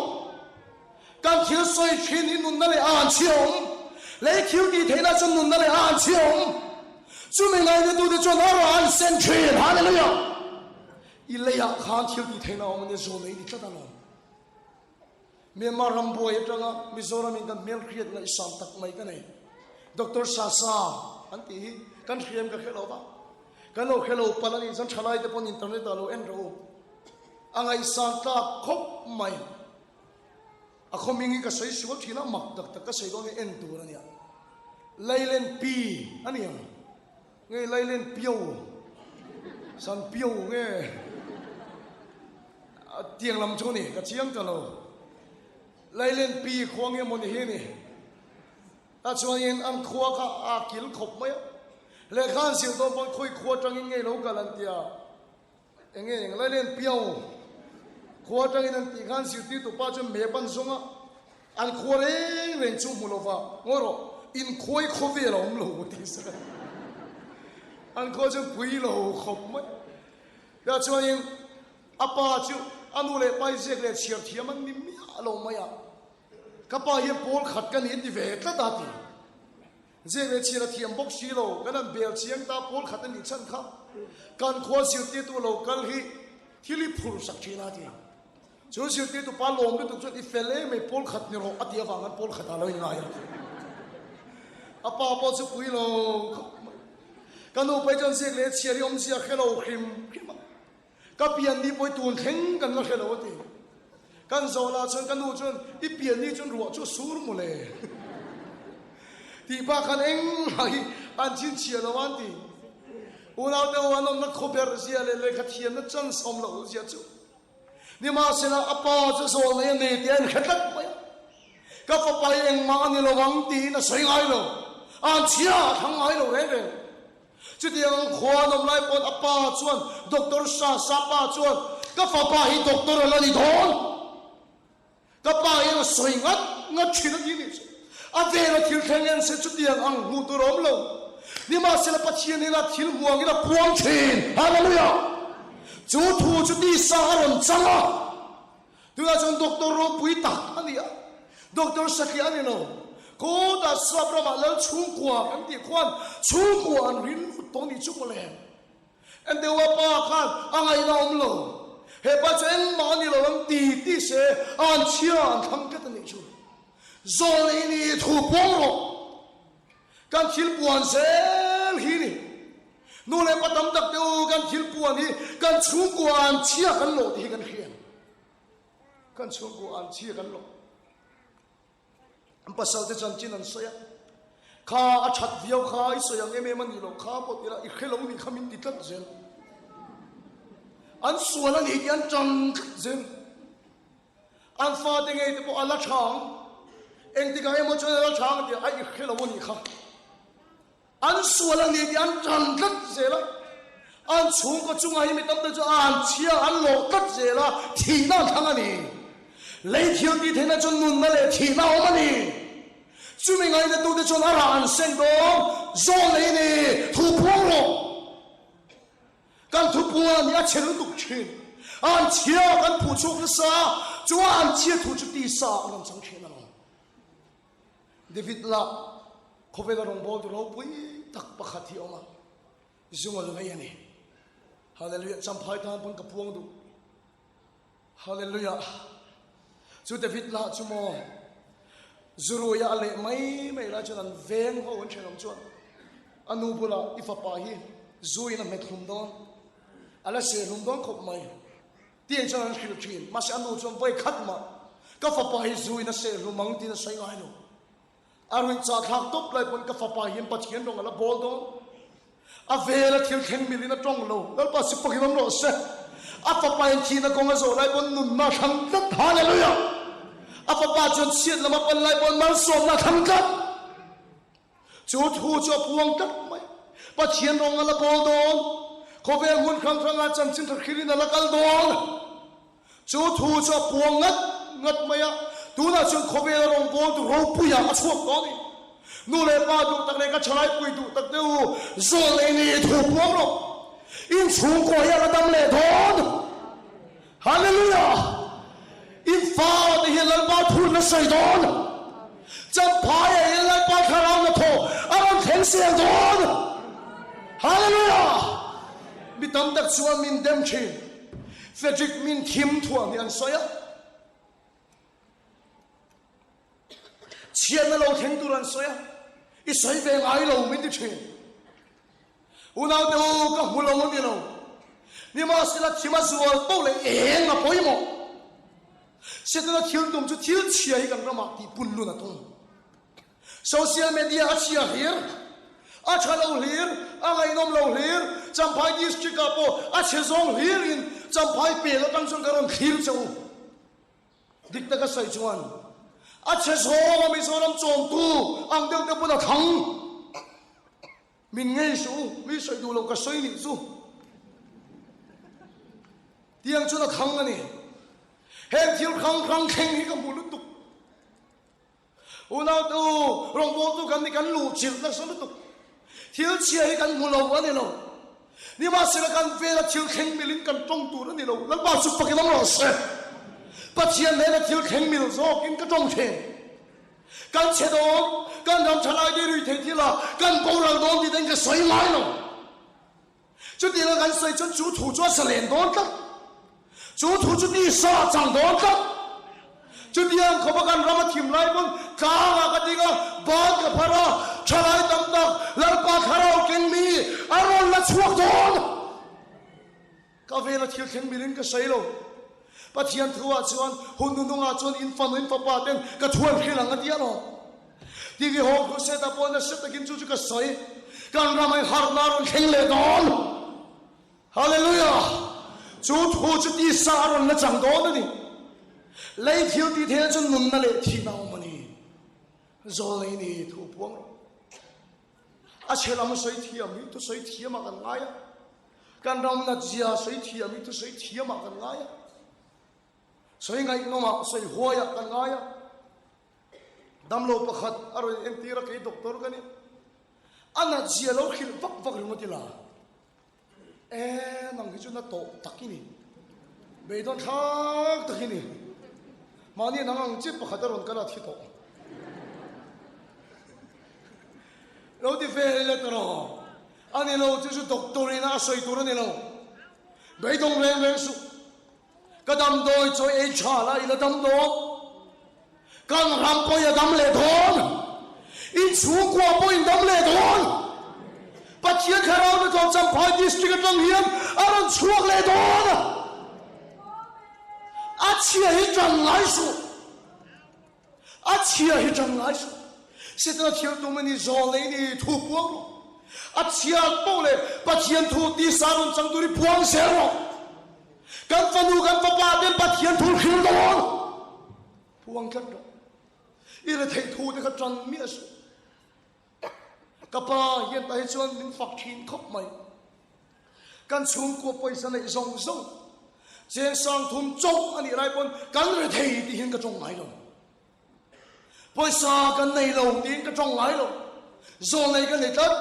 S1: Kan thil sawi thin hi nunna leh an chhia awm. Lei thil tih theihna chuan nunna leh an chhia awm. Chumi ngainatute chuan a rawn an sen thin. Hallelujah! I leiah khan thil tih theihna awm a nia, zawl nei ni tlat alawm. Myanmar ram buai atanga Mizoramin kan hmelhriat ngaihsan tak mai ka nei. Doctor Sasa an tih hi kan hriam ka hre lo va, kan lo hre lo palh a nih chuan thalai te pawn internet ah lo en rawh u. A ngaihsan tlak khawp mai. A khawming hi ka sawi sual thin a, mak tak tak ka sawi dawn hi en tur a nia. Lailen Pi a ni ang. Nge Lailen Pio, San Pio nge tiang lam chu ni, ka chiang ta lo. Lailen Pi khua nge maw ni hi ni. Ta chuanin an khua kha a kil khawp mai a. Lehkha an zir dawn pawn khawi khua atangin nge lo kal an tia. Enge eng Lailen Pio khua atangin an tih khan zirtirtu pa chuan map an zawng a, an khua reng reng chu hmu lova ngawi rawh, inkhuai khawvel a awm lo a ti sak a. An khua chuan pui lo khawp mai. Tah chuanin a pa chu a nu leh pa hi ziak leh chhiar thiam an ni miah lo mai a, ka pa hian pawl khat ka ni a ti ve tlat a ti. Ziak leh chhiar a thiam bawk si lo, kan han bel chiang ta pawl khat a nih chhan kha kan khua zirtirtu lo kal hi thil i phur sak thin a ti. Chu zirtirtu pa lawm lutuk chuan i fel em mai pawl khat ni rawh a tih avang khan pawl khat ah lo inngai a ti. A pa pawh chu pui lo khawp mai. Ka nu phei chuan ziak leh chhiar hi awmzia hre lo hrim hrim a. Ka pian ni pawh i tun thleng kan la hre lo a ti. Kan zawh lah chuan ka nu chuan i pian ni chuan ruah chu a sur maw le tih bak khan engmah hi an chhinchhiah lo a an ti. Unaute ho an awmna khawberh zia leh lehkha thiamna chance awm loh zia chu nimahsela a pa chu zawl nei a nei tih a inhre tlat mai a. Ka fapa hi engmah a ni lo ang tiin a sawi ngai lo. An chhia a thlang ngai lo reng reng. Chutiang ang khua an awm lai pawn a pa chuan Doctor Sa Sa pa chuan ka fapa hi doctor a la ni dawn. Ka pa hian a sawi ngat ngat thin a ti nih chu. A vela thil thleng en se chutiang ang hmuh tur a awm lo. Nimahsela Pathian hian a thil hmuh angin a puang thin. Hallelujah! Chu thu chu tisa a rawn chang a. Tunah chuan doctor ropui tak a ni a, doctor satliah a ni lo. Khawtah sap ramah lal chhungkua kan tih khuan chhungkua an rin lut tawh nih chu mawle. Enteua pa khan a ngaihna awm lo. He pa chu engmah a ni lo ang ti ti se an chhia an thlang tlat a nih chu. Zawl nei ni thu puang rawh. Kan thil puan zel hi ni. Nu leh pa tam tak te u kan thil puan hi kan chhungkua an chhia kan lawh tih hi kan hria. Kan chhungkua an chhia kan lawh. An pasal te chanchin an sawi a. Kha a that viau kha i sawi ang em em a nih loh kha pawh tira i hre lo nih kha min ti tlat zel. An sual a nih tih an tang tlat zel. An fate ngei te pawh a la tha ang. Engtikah emaw chuan a la tha ang tih a i hre lo a nih kha. An sual a ni tih an tan tlat zel a. An chhungkaw chungah hi mi tam tak chu an chhia an lawh tlat zel a, thihna an thlang a ni. Lei thil tih theihna chuan nunna leh thihna a awm a ni. Chumi ngainatute chuan a rah an seng dawn, zawl nei ni, thu puang rawh. Kan thu puang a ni, a chhe lutuk thin. An chhia kan phuh chhuak nasa, chuan an chhia thu chu tisa a rawn chang thin alawm. David lah khawvela rawngbawltu ropui tak pakhat hi a awm a. Zungal vei a ni. Hallelujah. Champhai tan pawn ka puang duh. Hallelujah. Chu David lah chu maw Zuruia a leh mai mai lai chuan an veng ho an thenawm chuan a nu bulah i fapa hi zu in a hmet hlum dawn. A la seh hlum dawn khawp mai. Tiang chuan an hrilh thin. Mahse a nu chuan vawi khat mah ka fapa hi zu in a seh hlum ang tiin a sawi ngai lo. A ruih chah thlak tawp lai pawn ka fapa hian Pathian rawng a la bawl dawn. A vel a thil thleng milin a tawng lo. Lalpa si pakin awm rawh se. A fapa in thihna kawng a zawh lai pawn nunna a thlang tlat. Hallelujah! A fapa chuan chhiat lam a pan lai pawn malsawmna a thlang tlat. Chu thu chu a puang tlat mai. Pathian rawng a la bawl dawn. Khawvel hmun hrang hrangah chanchin tha hrilhin a la kal dawn. Chu thu chu a puang ngat ngat mai a, tunah chuan khawvela rawngbawltu ropuiah a chhuak tawh a ni. Nu leh pa duh tak leh ka thalaipui duh tak te u, zawl ei ni thu puang rawh. In chhungkaw hi a la dam leh dawn. Hallelujah! In fa te hian Lalpa thu na sawi dawn. Champhaiah hian Lalpa thlarau na thaw a rawn thleng sel dawn. Hallelujah! Mi tam tak chuan min dem thin. Frederick min thim thuah hi an sawi a, chhiatna lo thleng tur an sawi a, i sawi ve ngai lo min ti thin. Unaute u, ka hmu lo a ni lo. Nimahsela thim a zual poh leh eng a pawimawh. Setana thil tum chu thil chhia hi kan ramah tih pun lun a tum. Social media a chhia hlir, a tha lo hlir, a ngaihnawm lo hlir, Champhai District ah pawh a chhe zawng hlir in Champhai pel atang chuan ka rawn thlir che u. Dik taka sawi chuan a chhe zawng a Mizoram chawmtu ang deuh te pawn a thlang. Min ngei suh u, mi sawi duh lo ka sawi nih chu. Tiang chuan a thlang a ni. Heng thil hrang hrang thleng hi ka hmu lutuk. Unautu, rawngbawltu kan nih kan luhchilh nasa lutuk. Thil chhia hi kan hmu lo a ni lo. Nimahsela kan vela thil thleng milin kan tawng tur a ni lo. Lalpa chu fakin awm rawh se. Pathian hnena thil thleng mil zawkin ka tawng thin. Kan chhe dawn, kan ram thalai te rui thei thila kan boral dawn tih te ka sawi ngai lo. Chutianga kan sawi chuan chu thu chu a zalen dawn tlat. Chu thu chu tisa a chang dawn tlat. Chutiang khawpa kan ram a thim lai pawn tlangah ka ding a, ban ka phar a, thalai tam tak Lalpa thlarau keng mi a rawn la chhuak dawn. Ka vela thil thleng milin ka sawi lo. Pathian thuah chuan hun hnuhnungah chuan in fanu in fapa ten ka thu an hrilh ang a ti alawm. TV Home Crusade ah pawh nasa takin chu chu ka sawi. Kan ramah in harhna a rawn thleng leh dawn. Hallelujah! Chu thu chu tisa a rawn la chang dawn a ni. Lei thil tih theihna chu nunna leh thihna a awm a ni. Zawlnei ni thu puang rawh. A chhe lam sawi thiam hi thusawi thiamah kan ngai a. Kan ram natzia sawi thiam hi thusawi thiamah kan ngai a. Sawi ngaihnawmah, sawi huaiah kan ngai a. Damlo pakhat a rawn entir a, kei doctor ka ni. A natzia lo hrilh vak vak ringawt ila. E, nang hi chu na tawh tak i ni. Beidawn thlak tak i ni. Mahni nang ang chi pakhat a rawn kal a thi tawh. Lo ti ve ila ta rawh. A ni lo, chu chu doctor ina a sawi tur a ni lo. Beidawng reng reng suh. Ka damdawi chawi ei tha la i la dam dawn. Kan ram pawh i a dam leh dawn. In chhungkua pawh in dam leh dawn. Pathian Thlarau na tlawm Champhai District atang hian a rawn chhuak leh dawn. A chhia hi tan ngai suh. A chhia hi ṭang ngai suh. Setana thil tum a ni, zawl nei ni, thu puang rawh. A chhia poh leh Pathian thu tisa rawn chang tur hi puang zel rawh. Kan fanu, kan fapa ten Pathian thu hril dawn. Puang tlat rawh. I retheih thu te kha ṭan miah suh. Ka pa hian tah hi chuan min fak ṭhin khawp mai. Kan chhungkua pawisa neih zawng zawng cheng 30 chauh a nih lai pawn kan rethei tihin ka tawng ngai lo. Pawisa kan nei lo tiin ka tawng ngai lo. Zawl nei ka nei tlat.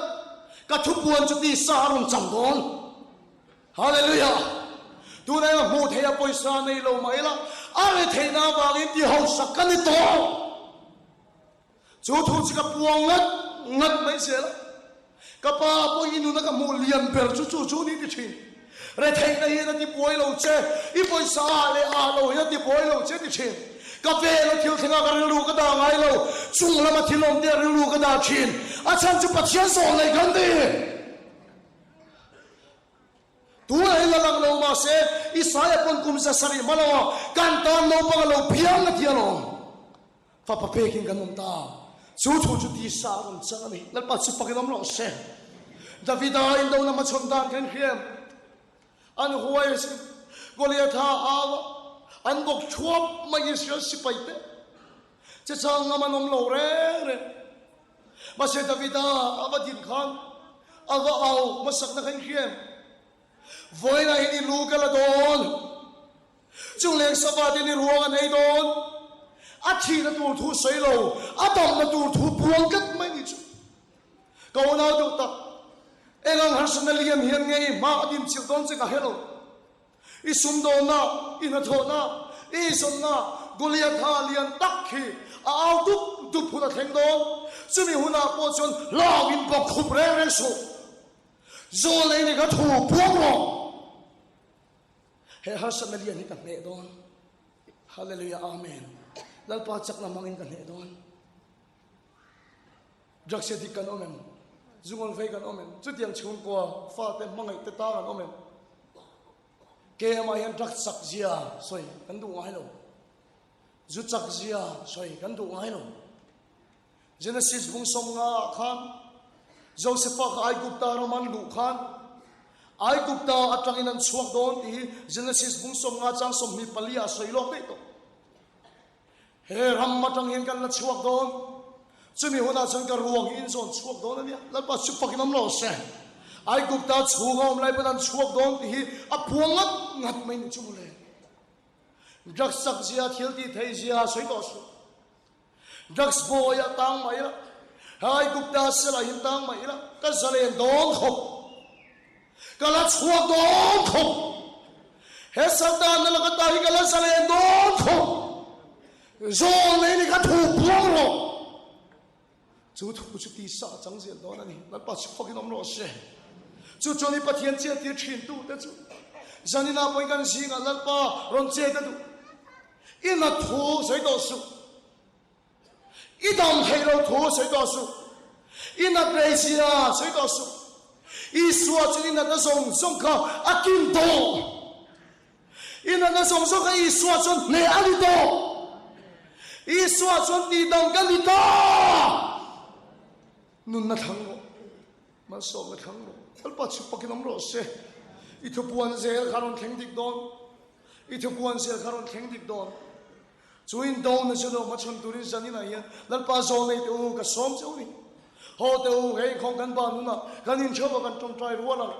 S1: Ka thupuan chu tisa a rawn chang dawn. Hallelujah! Tunah hian hmuh theih a pawisa nei lo mah ila, a retheihna avangin ti hausak ka ni tawh. Chu thu chu ka puang ngat ngat mai zel a. Ka pa pawh i nuna ka hmuh lian ber chu chu chu ni ti thin. Retheihna hian a ti buai lo che, i pawisa ah leh ah lo hian a ti buai lo che ti thin. Ka vel a thil thlengah ka rilru ka dah ngai lo, chung lama thil awm te a rilru ka dah thin. A chhan chu Pathian zawh nei kan ni. Tunah hi la lang lo mahse, Isaia pawn kum 700 hma lo a kan tan naupang a lo piang a ti alawm. Fapa pekin kan awm ta. Chu thu chu tisa a rawn chang a ni. Lalpa chu fakin awm rawh se. Davida indona hmachhawn dan kan hriam. An huai a sin. Goliatha a au a, an bawk thuap mai Israel sipai te. Che chang ngam an awm lo reng reng. Mahse Davida a va din khan a va au hmasakna kha in hriam. Vawiinah hian i lu ka la dawn. Chung leng sava te ni ruang an ei dawn. A thihna tur thu sawi lo, a damna tur thu puang tlat mai ni chu. Ka unau duh tak, eng ang harsatna lian hian nge i hma a din chilh dawn che ka hre lo. I sumdawnna, i hnathawhna, i eizawnna Goliatha lian tak hi a au dup dup hun a thleng dawn. Chumi hunah pawh chuan hlau in bawk khup reng reng suh. Zawl nei ni kha thu puang rawh. He harsatna lian hi ka hneh dawn. Hallelujah Amen. Lalpa chakna hmangin ka hneh dawn. Drugs addict kan awm em? Zungawn vei kan awm em? Chutiang chhungkua fate hmangaih te tang an awm em? KM ah hian drugs chak zia sawi kan duh ngai lo. Zu chak zia sawi kan duh ngai lo. Genesis bung 50 ah khan Josefa kha Aigupta ram an luh khan Aigupta atangin an chhuak dawn tih hi Genesis bung 50 chang 24 ah sawi lawk daih tawh. He ram atang hian kan la chhuak dawn. Chumi hunah chuan ka ruang hi in zawn chhuak dawn a nia. Lalpa chu fakin awm lo se. Aigupta chhunga awm lai pawn an chhuak dawn tih hi a puang ngat ngat mai ni chu mawle. Drugs chak zia thil tih theih zia sawi tawh suh. Drugs bawi ah tang mah ila, Aigupta sel ah hin tang mah ila, ka zalen dawn khawp. Ka la chhuak dawn khawp. He Satan na laka ta hi ka la zalen dawn khawp. Zawl nei ni ka thu puang rawh. Chu thu chu tisa a chang zel dawn a ni. Lalpa chu fakin awm rawh se. Chu chuan i Pathian chet tir thin tu te chu zanina pawhin kan zingah Lalpa rawn chet a duh. I nat thu sawi tawh suh. I dam theih lo thu sawi tawh suh. I nat rei zia sawi tawh suh. Isua chuan i natna zawng zawng kha a kin tawh. I natna zawng zawng kha Isua chuan hneh a ni tawh. Isua chuan tihdam ka ni ta. Nunna thlang rawh. Malsawmna thlang rawh. Lalpa chu pakin awm rawh se. I thupuan zel kha rawn thleng dik dawn. I thupuan zel kha rawn thleng dik dawn. Chu in dona chu lo hmachhawn turin zaninah hian Lalpa zawl nei teh u, ka sawm che u ni. Haw teh u, hei inkhawm kan ban hunah kan intheuh a kan tawngtai rual ang.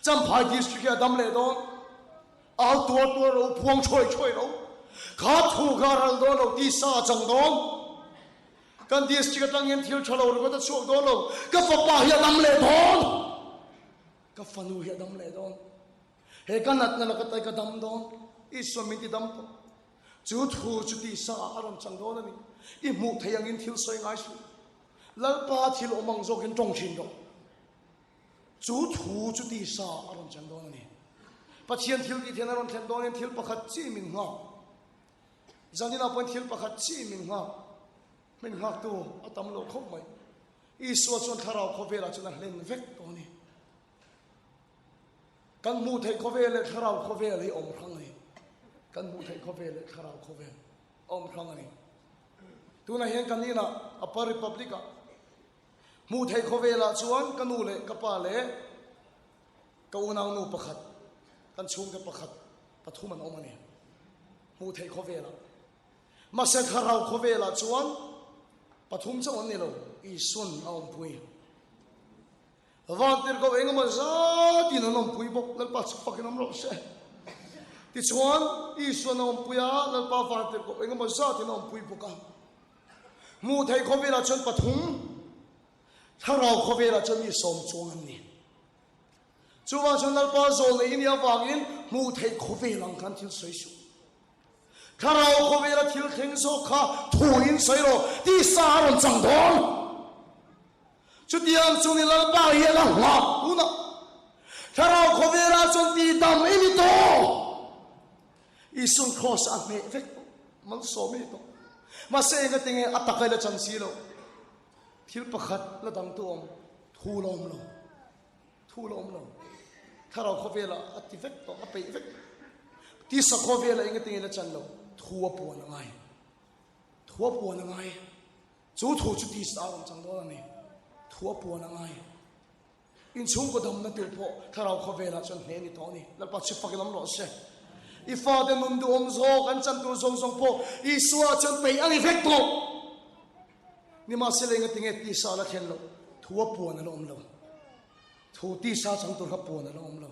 S1: Champhai District hi a dam leh dawn. Au tuar tuar ro, phuang thuai thuai ro. Kha thu kha a ral dawn lo, tisa a chang dawn. Kan District atang hian thil tha lo ringawt a chhuak dawn lo. Ka fapa hi a dam leh dawn. Ka fanu hi a dam leh dawn. He ka natna laka tai ka dam dawn. Isua min ti dam tawh. Chu thu chu tisa ah a rawn chang dawn a ni. I hmuh theih angin thil sawi ngai suh. Lalpa thil awm ang zawkin tawng thin rawh. Chu thu chu tisa ah a rawn chang dawn a ni. Pathian thil tih thian a rawn thlen dawn hian thil pakhat chi min nghak. Zaninah pawhin thil pakhat chi min nghak. Min nghaktu a tam lo khawp mai. Isua chuan thlarau khawvelah chuan a hlen vek tawh a ni. Kan hmuh theih khawvel leh thlarau khawvel hi awm hrang a ni. Kan hmuh theih khawvel leh thlarau khawvel awm hrang a ni. Tunah hian kan inah Upper Republic-ah hmuh theih khawvelah chuan ka nu leh ka pa leh ka unaunu pakhat, kan chhungte pakhat, pathum an awm a ni. Hmuh theih khawvelah. Mahse thlarau khawvelah chuan pathum chauh an ni lo, Isuan a awmpui. Vantirhkoh engemaw zatin an awmpui bawk, Lalpa chu fakin awm rawh se. Tichuan, Isuan a awmpui a, Lalpa vantirhkoh engemaw zatin a awmpui bawk a. Hmuh theih khawvelah chuan pathum, thlarau khawvelah chuan mi sawm chuang an ni. Chuvang chuan Lalpa zawl nei i nih avangin hmuh theih khawvel ang khan thil sawi suh. Thlarau khawvela thil thleng zawk kha thuin sawi rawh, tisa a rawn chang dawn. Chutiang chu ni Lalpa hian a nghah hunah Thlarau khawvelah chuan tihdam i ni tawh. Isuan Kraws a hneh vek tawh, malsawm i ni tawh. Mahse engati nge a taka i la chan si lo? Thil pakhat la dang tu awm, thu la awm lo. Thu la awm lo. Thlarau khawvelah a ti vek tawh, a peih vek. Tisa khawvelah engati nge la chan lo? Thu a puan a ngai. Thu a puan a ngai. Chu thu chu tisa a rawn chang dawn a ni. Thu a puan a ngai. Inchhungkaw damna tur pawh thlarau khawvelah chuan hneh a ni tawh a ni. Lalpa chhi fakin awm rawh se. I fate nun duhawm zawk an chan tur zawng zawng pawh Isua chuan peih a ni vek tawh. Nimahsela engati nge tisa a la thlen loh? Thu a puan a la awm lo. Thu tisa chang tur kha puan a la awm lo.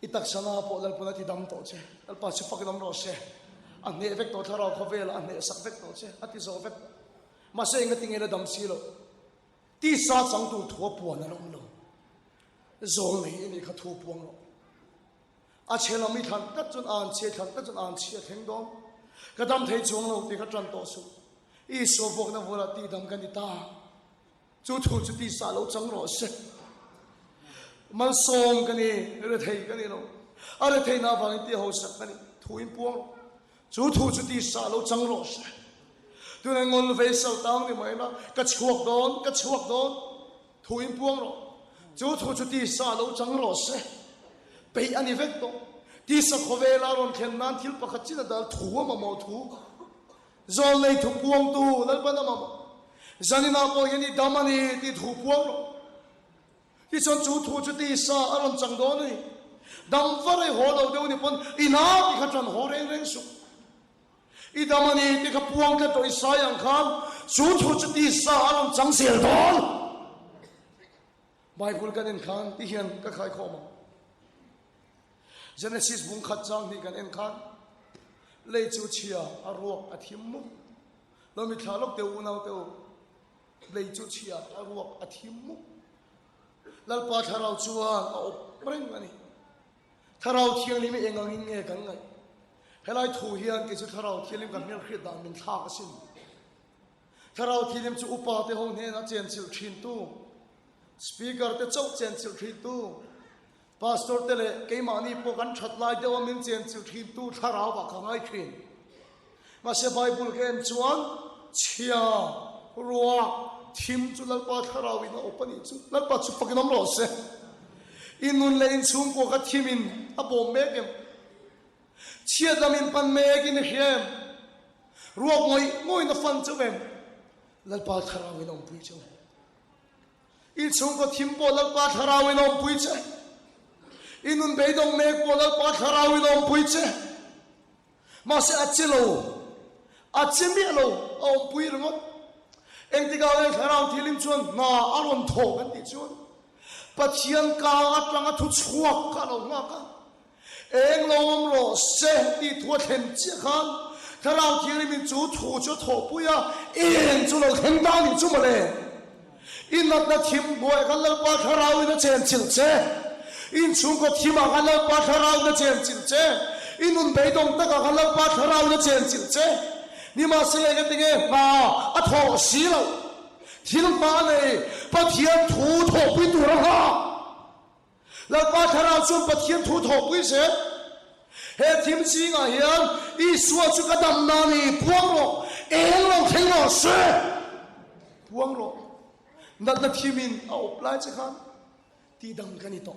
S1: I taksa na pawh Lalpawn a ti dam tawh che. Lalpa chu fakin awm rawh se. A hneh vek tawh thlarau khawvelah a hneh sak vek tawh che. A ti zawh vek. Mahse engati nge la dam si loh? Tisa chang tur thu a puan a la awm lo. Zawl nei i nih kha thu puang rawh. A chhe lam i thlan tlat chuan an chhia thlan tlat chuan an chhia thleng dawn. Ka dam thei chuang lo tih kha tan tawh suh. Isua vuakna vualah tihdam ka ni ta. Chu thu chu tisa lo chang rawh se. Malsawm ka ni, rethei ka ni lo. A retheihna avangin ti hausak ka ni. Thu in puang rawh. Chu thu chu tisa lo chang rawh se. Tunah ngawl vei sal tang ni mai la, ka chhuak dawn, ka chhuak dawn. Thu in puang rawh. Chu thu chu tisa lo chang rawh se. Peih a ni vek tawh. Tisa khawvela rawn thlen nan thil pakhat chin a dal thu a mamawh thu. Zawlnei thu puangtu Lalpan a mamawh. Zaninah pawh hian i dam a ni tih thu puang rawh. Tichuan chu thu chu tisa a rawn chang dawn a ni. Dam var i haw lo deuh ni pawn i na tih kha ṭan haw reng reng suh. I dam a ni tih kha puang tlat rawh i sai ang khan chu thu chu tisa a rawn chang zel dawn. Bible kan en khan ti hian ka khaikhawm ang. Genesis bung khat chang hnih kan en khan lei chu chhia a ruak a thim mup. Lo mi thla lawk teh u unau teh u. Lei chu chhia a ruak a thim mup. Lalpa thlarau chuan a awp reng a ni. Thlarau Thianghlim hi eng angin nge kan ngaih? Helai thu hian kei chu Thlarau Thianghlim ka hmelhriat dan min thlak asin. Thlarau Thianghlim chu upa te ho hnenah chenchilh thintu, Speaker te chauh chenchilh thintu, Pastor te leh keimahni pawh kan that lai deuh a min chenchilh thintu thlarau ah ka ngai thin. Mahse Bible ka en chuan chhia, ruak, thim chu Lalpa thlarau in a awp a nih chu. Lalpa chu fakin awm rawh se. I nun leh inchhungkua kha thim in a bawm mek em? Chhiat lam in pan mek in i hria em? Ruak ngawih ngawih in a fan chauh em? Lalpa thlarau in a awmpui chauh em? I chhungkaw thim pawh Lalpa thlarau in awmpui che. I nun beidawng mek pawh Lalpa thlarau in awmpui che. Mahse a che lo, a che miah lo, a awmpui ringawt. Engtikah nge thlarau thilim chuan hna a rawn thawh kan tih chuan Pathian ka atanga thu chhuak kha a lo nghak a. Eng lo awm rawh se tih thu a thlen chiah khan Thlarau Thianghlimin chu thu chu a thawhpui a, eng chu lo thleng ta nih chu mawle. I natna thim hnuaiah khan Lalpa Thlarauin a chenchilh che. Inchhungkaw thimah khan Lalpa Thlarauin a chenchilh che. I nun beidawng takah khan Lalpa Thlarauin a chenchilh che. Nimahsela eng ati nge hna a thawh si loh. Thil hma a nei, Pathian thu thawhpui tur a nghak. Lalpa Thlarau chuan Pathian thu thawhpui zel. He thim zingah hian Isua chu ka dam na ni, puang rawh, eng lo thleng rawh se, puang rawh. Natna thimin a awp lai che khan tihdam ka ni tawh.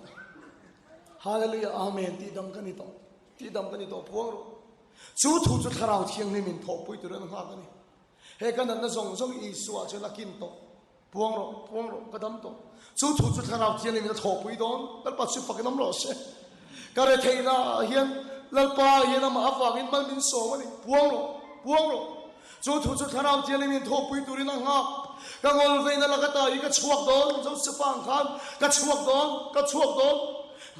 S1: Hallelujah, Amen, tihdam ka ni tawh, tihdam ka ni tawh, puang rawh. Chu thu chu Thlarau Thianghlimin thawhpui turin a nghak a ni. He ka natna zawng zawng Isua chuan a kin tawh. Puang rawh, puang rawh, ka dam tawh. Chu thu chu Thlarau Thianghlim in a thawhpui dawn. Lalpa chu fakin awm rawh se. Ka retheihna ah hian Lalpa hian amah avangin mal min sawm a ni. Puang rawh, puang rawh. Chu thu chu Thlarau Thianghlim in thawhpui turin a nghak. Ka ngawl veina laka ta hi ka chhuak dawn, Josefa ang khan ka chhuak dawn, ka chhuak dawn.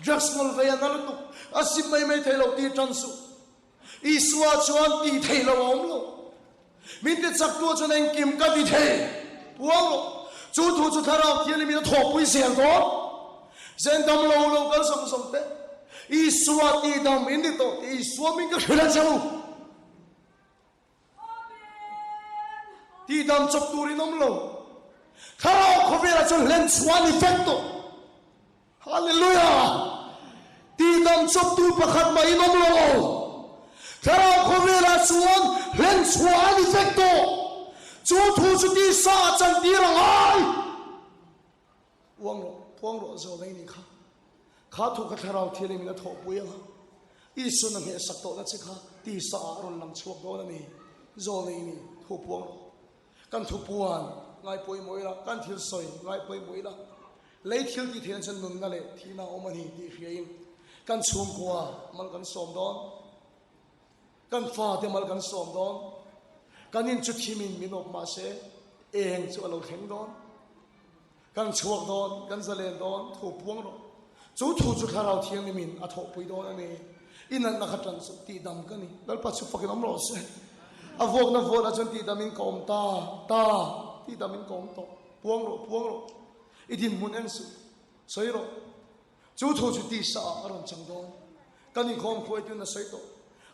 S1: Drugs ngawl vei a na lutuk, a sim mai mai thei lo tih tan suh. Isua chuan tih theih lo a awm lo. Min ti chak tu chuan engkim ka ti thei. Puang rawh. Chu thu chu Thlarau Thianghlimin a thawhpui zel dawn. Zen dam lo lo kal zawng zawng te. Isua tih dam in ni tawh tih Isua min ka hrilh a che u. Tih dam chawp tur in awm lo. Thlarau khawvelah chuan hlen chhuah a ni vek tawh. Hallelujah! Tihdam chawptu pakhat mah in awm lo. Thlarau khawvelah chuan hlen chhuah a ni vek tawh. Chu thu chu tisa a chantir a ngai. Uang rawh, puang rawh zawh nei ni kha. Kha thu kha Thlarau Thianghlim in a thawhpui ang a. Isuan a hnehsak tawhna che kha tisa ah a rawn lang chhuak dawn a ni. Zawh nei ni, thu puang rawh. Kan thupuan ngai pawimawh ila, kan thil sawi ngai pawimawh ila, lei thil tih theihna chuan nunna leh thihna a awm a ni tih hriain kan chhungkua mal kan sawm dawn, kan fate mal kan sawm dawn, kan in chu thimin min awp mah se eng chu a lo thleng dawn. Kan chhuak dawn, kan zalen dawn, thu puang rawh. Chu thu chu Thlarau Thianghlimin a thawhpui dawn a ni. I natna kha tan suh, tihdam ka ni. Lalpa chu fakin awm rawh se. A vuakna vuanah chuan tihdamin ka awm ta, ta, tihdamin ka awm tawh. Puang rawh, puang rawh. I dinhmun en suh, sawi rawh. Chu thu chu tisa ah a rawn chang dawn. Kan inkhawm khuaitun a sawi tawh.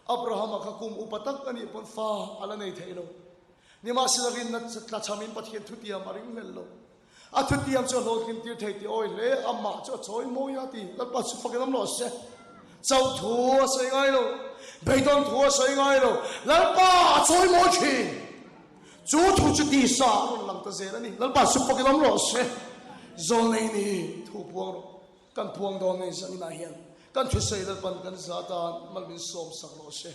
S1: Abrahama kha kum upa tak a nih pawn fa a la nei thei lo. Nimahsela rinna tlachhamin Pathian thutiam a ring hlel lo. A thutiam chu a hlawhtling tir thei tih awi hle, amah chu a chawi mawi a ti. Lalpa chu fakin awm rawh se. Chauh thu a sawi ngai lo, beidawn thu a sawi ngai lo, Lalpa a chawi mawi thin. Chu thu chu tisa a rawn lang ta zel a ni. Lalpa chu fakin awm rawh se. Zawlnei ni thu puang rawh. Kan puang dawn nei zaninah hian kan thusawi Lalpan kan za tan mal min sawm sak rawh se.